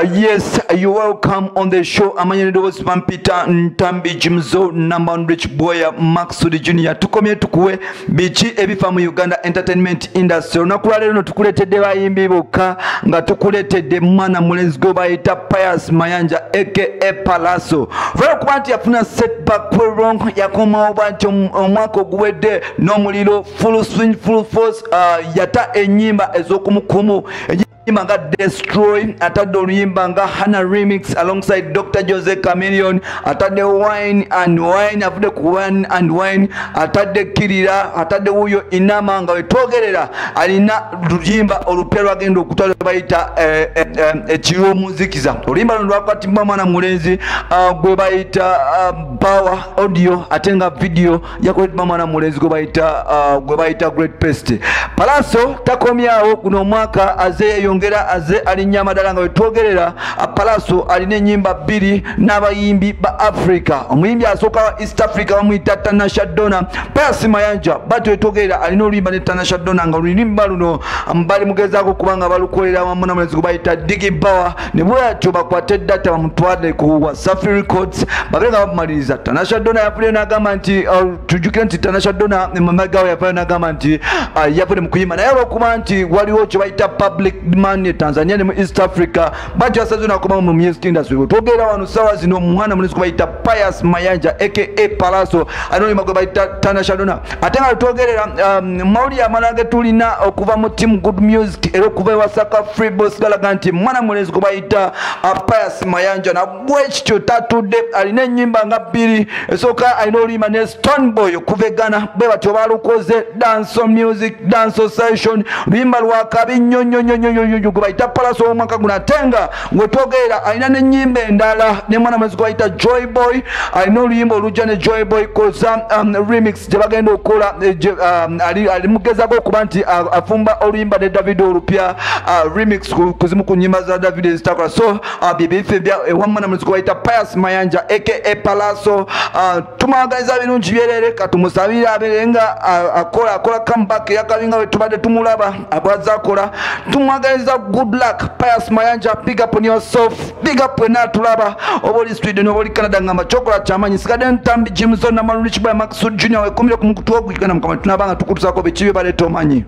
Yes, you welcome on the show. Amanya n'eddoboozi bampita Ntambi Jimzo, number one rich boy, Maxud Junior. Tukomye tukuwe biki ebifa mu Uganda entertainment industry. Olunaku lwa leero no tukuleetedde bayimbi bokka, nga tukuleetedde mwana mulenzi gwe bayita Pius Mayanja aka Pallaso. Olwokuba nti yafuna setback wrong, yakomawo bw'atyo omwaka oguwedde n'omuliro, full swing, full force. Yata ennyimba ez'okumukumu, oluyimba nga Destroy, atadde oluyimba nga Hana Remix alongside Dr Jose Chameleone, atadde Wine and Wine, avudde ku Wine and Wine, atadde Kirira, atadde wuyo Inama, nga wetwogerera alina luyimba olupya lwagenda okutwala bayita Ekiro Muzikiza. Oluyimba luno lwakwatibwa mwana mulenzi gwe bayita Power Audio, ate nga video yakoleddwa mwana mulenzi gwe bayita Great Pest. Pallaso takomyawo, guno omwaka aze yeyongera, aze alinnya amadala, nga wetwogerera Pallaso alina ennyimba bbiri n'abayimbi ba Africa. Omuyimbi asooka wa East Africa bamuyita Tanasha Donna. Pius Mayanja bati wetwogerera alina oluyimba ne Tanasha Donna, nga oluyimba luno bali mugezaako kubanga balukolera wamu n'omulenzi gwe bayita Digi Power, ne bwatyo bakwate data bamutwale ku Wasafi Records babeere nga bamumaliriza. Tanasha Donna yavuddeyo n'agamba nti tujjukire nti Tanasha Donna mumagawo yavaayo n'agamba nti yavudde mu kuyimba, naye olwokuba nti waliwo kye bayita public demand e Tanzania ne mu East Africa, batyo yasaze nakomawo mu music industry. Twogera wano sawa zino omwana mulenzi gwe bayita Pius Mayanja aka Pallaso alina oluyimba gwe bayita Tanasha Donna. Ate nga twogerera mawulire amalala ge tulina okuva mu team Good Music era okuva ewasaka Free Boss galaga nti mwana mulenzi gwe bayita Pius Mayanja nabwekityo tatudde, alina ennyimba nga bbiri. Esooka alina oluyimba ne Stonebwoy okuva e Ghana, bwe batyo balukoze dance music, dance session, luyimba lwakabi nnyo nnyo nnyo nnyo nnyo gwe bayita Pallaso omwaka guno. Ate nga wetwogerera alina n'ennyimba endala ne mwana mulenzi gwe bayita Joy Boy, alina oluyimba olujja ne Joy Boy koza remix gye bagenda okukola, ali mugezaako okuba nti afumba oluyimba ne Davido olupya, remix ku zimu ku nnyimba za Davido ezitakola. So byebife bya ewamwana mulenzi gwe bayita Pius Mayanja aka Pallaso. Tumwagaliza birungi byerere, katumusabire abeere nga akola comeback eyakabi nga bwe tubadde tumulaba abwaza akola. Tumwagaliza good luck. Pius Mayanja, big up on yourself, big up wena atulaba, oba oli Sweden oba oli Canada, ngamba kyokola kyamanyi. Sigadde Ntambi Jimson Namalunich by Maxud Junior, wekumire ku mukutu ogwigana mukama tunabanga tukutusako biki bye baleeta omanyi.